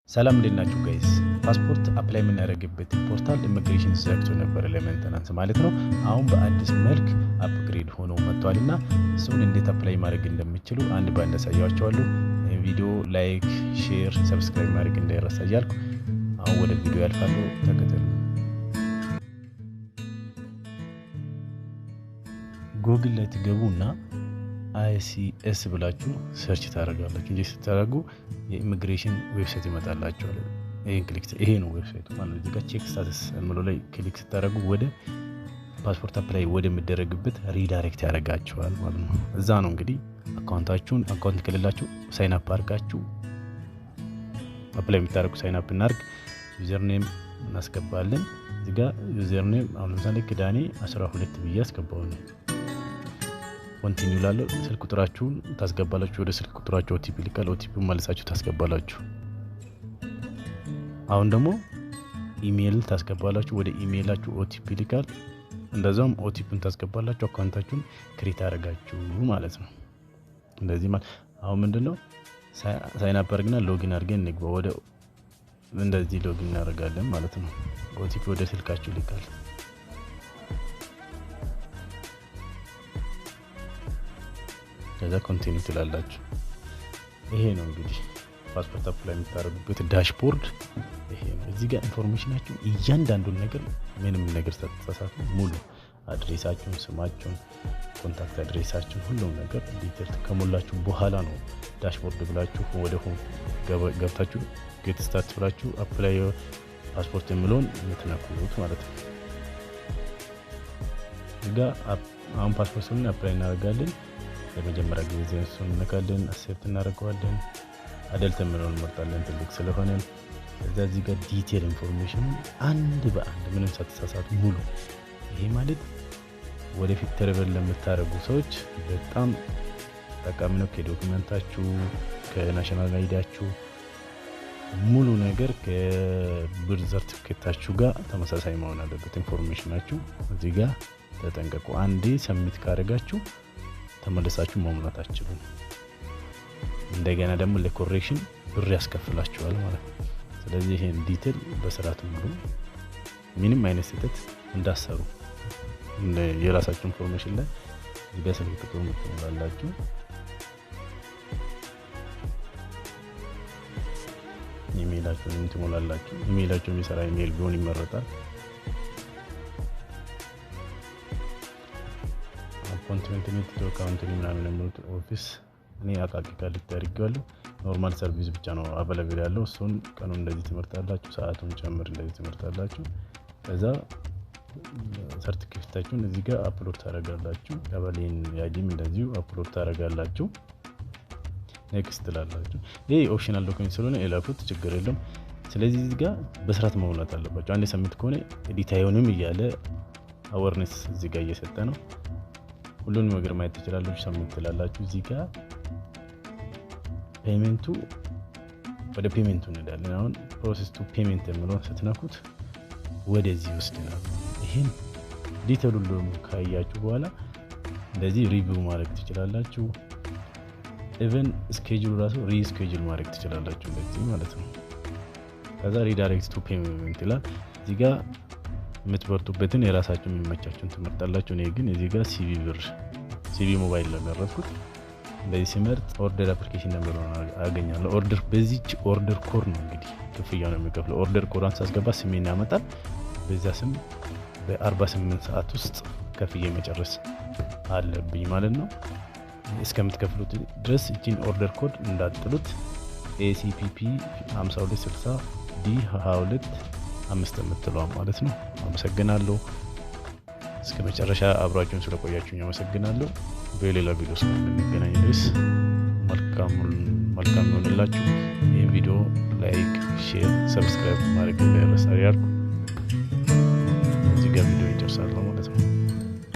ሰላም፣ እንዴት ናችሁ guys? ፓስፖርት apply የምናደርግበት portal immigration ዘግቶ ነበር ለ maintenance ማለት ነው። አሁን በአዲስ መልክ upgrade ሆኖ መጥቷል እና እሱን እንዴት apply ማድረግ እንደሚችሉ አንድ ባንድ አሳያችኋለሁ። ቪዲዮ like፣ share፣ subscribe ማድረግ እንዳይረሳ እያልኩ አሁን ወደ ቪዲዮ ያልፋለሁ። ተከተሉ። ጎግል ላይ ትገቡና ICS ብላችሁ search ታደርጋላችሁ። እንጂ ስታደርጉ የ immigration website ይመጣላችኋል። ይሄን click፣ ይሄ ነው website ኡ ማለት ነው። እዚህ ጋር check status የሚለው ላይ click ስታደርጉ ወደ ፓስፖርት apply ወደሚደረግበት redirect ያደርጋችኋል ማለት ነው። እዛ ነው እንግዲህ account ኣችሁን፣ account ከሌላችሁ sign up አድርጋችሁ apply የምታደርጉ። Sign up እናድርግ። Username እናስገባለን። እዚህ ጋር username አሁን ለምሳሌ ክዳኔ 12 ብዬ አስገባው ነው። Continue ላለው ስልክ ቁጥራችሁን ታስገባላችሁ። ወደ ስልክ ቁጥራችሁ OTP ይልካል። OTP መልሳችሁ ታስገባላችሁ። አሁን ደግሞ ኢሜይል ታስገባላችሁ። ወደ ኢሜይላችሁ OTP ይልካል። እንደዛውም OTP ን ታስገባላችሁ። Account ኣችሁን create አደረጋችሁ ማለት ነው። እንደዚህ ማለት አሁን ምንድነው፣ sign up አድርገና login አድርገን እንግባ። ወደ እንደዚህ login እናደርጋለን ማለት ነው። OTP ወደ ስልካችሁ ይልካል። ከዛ continue ትላላችሁ። ይሄ ነው እንግዲህ ፓስፖርት apply የምታደርጉበት dashboard ይሄ ነው። እዚህ ጋር information ኣችሁ እያንዳንዱን ነገር ምንም ነገር ሳትሳሳቱ ሙሉ address ኣችሁን፣ ስማችሁን፣ contact address ኣችሁን ሁሉም ነገር detail ከሞላችሁ በኋላ ነው dashboard ብላችሁ ወደ home ገብታችሁ get start ብላችሁ apply passport የሚለውን የምትነኩት ማለት ነው። እዚህ ጋር አሁን ፓስፖርት ስለሆነ apply እናደርጋለን። ለመጀመሪያ ጊዜ እሱን እንነካለን፣ accept እናደርገዋለን። Adult የሚለውን እንመርጣለን ትልቅ ስለሆነ። ከዛ እዚህ ጋር detail information አንድ በአንድ ምንም ሳትሳሳቱ ሙሉ። ይሄ ማለት ወደፊት travel ለምታደርጉ ሰዎች በጣም ጠቃሚ ነው። ከ document ኣችሁ፣ ከ national ID ያችሁ ሙሉ ነገር ከ birth certificate ኣችሁ ጋር ተመሳሳይ መሆን አለበት information ኣችሁ። እዚህ ጋር ተጠንቀቁ። አንዴ submit ካደረጋችሁ ተመልሳችሁ መሙላት አትችሉም። እንደገና ደግሞ ለ correction ብር ያስከፍላችኋል ማለት ነው። ስለዚህ ይሄን detail በስርዓት ሙሉ፣ ምንም አይነት ስህተት እንዳሰሩ የራሳችሁ information ላይ። እዚህ ጋር ስልክ ቁጥሩ ትሞላላችሁ። ኢሜይላችሁንም ትሞላላችሁ። ኢሜይላችሁ የሚሰራ ኢሜይል ቢሆን ይመረጣል። Appointment to country ምናምን የሚሉት office እኔ አቃቂ ቃሊቲ አድርጌዋለሁ። Normal service ብቻ ነው available ያለው። እሱን ቀኑን እንደዚህ ትመርጣላችሁ፣ ሰዓቱን ጨምር እንደዚህ ትመርጣላችሁ። ከዛ ሰርቲፊኬታችሁን እዚህ ጋር upload ታደርጋላችሁ። ቀበሌን ID ም እንደዚሁ upload ታደርጋላችሁ። Next ትላላችሁ። ይሄ optional document ስለሆነ የላኩት ችግር የለም። ስለዚህ እዚህ ጋር በስርዓት መሙላት አለባቸው። አንድ submit ከሆነ edit አይሆንም እያለ awareness እዚህ ጋር እየሰጠ ነው። ሁሉንም ነገር ማየት ትችላላችሁ። Submit ትላላችሁ። እዚህ ጋር payment ኡ፣ ወደ payment ኡ እንሄዳለን። አሁን proceed to payment የሚለውን ስትነኩት ወደዚህ ይወስድናል። ይሄን detail ሁሉ ካያችሁ በኋላ እንደዚህ review ማድረግ ትችላላችሁ። Even schedule ራሱ reschedule ማድረግ ትችላላችሁ እንደዚህ ማለት ነው። ከዛ redirect to payment ይላል። እዚህ ጋር የምትመርጡበትን የራሳችሁ የሚመቻችሁን ትመርጣላችሁ። እኔ ግን እዚህ ጋር CBE ብር፣ CBE mobile ነው የመረጥኩት። እንደዚህ ሲመርጥ order application number አገኛለሁ። Order በዚች order code ነው እንግዲህ ክፍያው ነው የሚከፍለው። Order code ኧን ሳስገባ ስሜን ያመጣል። በዛ ስም በ48 ሰዓት ውስጥ ከፍዬ መጨረስ አለብኝ ማለት ነው። እስከምትከፍሉት ድረስ እቺን order code እንዳትጥሉት። ACPP 5260 D 22 5 የምትለዋ ማለት ነው። አመሰግናለሁ። እስከ መጨረሻ አብራችሁን ስለቆያችሁኝ አመሰግናለሁ። በሌላ ቪዲዮ እስከምንገናኝ ድረስ መልካም ይሆንላችሁ። ይህን ቪዲዮ like፣ share፣ subscribe ማድረግ እንዳይረሳ ያልኩ እዚህ ጋር ቪዲዮ ይጨርሳለሁ ማለት ነው።